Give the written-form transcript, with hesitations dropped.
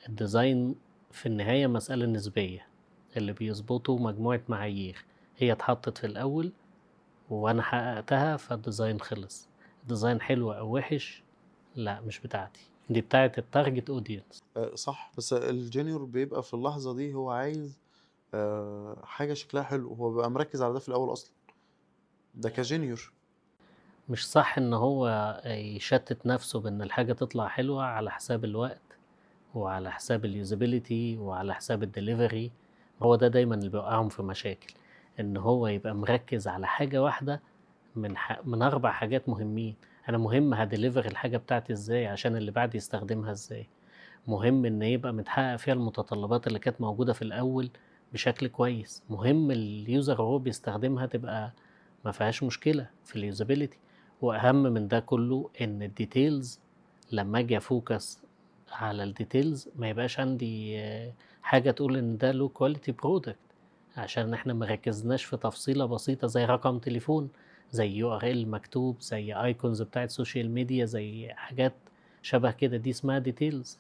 ال design في النهاية مسألة نسبية، اللي بيظبطه مجموعة معايير هي اتحطت في الأول وأنا حققتها، فال design خلص. ال design حلو أو وحش، لا، مش بتاعتي، دي بتاعت ال target audience. آه، صح، بس ال junior بيبقى في اللحظة دي هو عايز حاجة شكلها حلو، هو بيبقى مركز على ده في الأول أصلا، ده ك junior. مش صح ان هو يشتت نفسه بان الحاجة تطلع حلوة على حساب الوقت وعلى حساب ال usability وعلى حساب الدليفري. هو ده دايما اللي بيوقعهم في مشاكل، ان هو يبقى مركز على حاجة واحدة من اربع حاجات مهمين. انا مهم ه deliver الحاجة بتاعتي ازاي عشان اللي بعد يستخدمها ازاي، مهم ان يبقى متحقق فيها المتطلبات اللي كانت موجودة في الاول بشكل كويس، مهم ال user وهو بيستخدمها تبقى ما فيهاش مشكلة في ال usability، واهم من ده كله ان ال details لما اجي ا focus على ال details ما يبقاش عندي حاجة تقول ان ده low quality product، عشان احنا ما ركزناش في تفصيلة بسيطة زي رقم تليفون، زي URL مكتوب، زي icons بتاعت social media، زي حاجات شبه كده، دي اسمها details.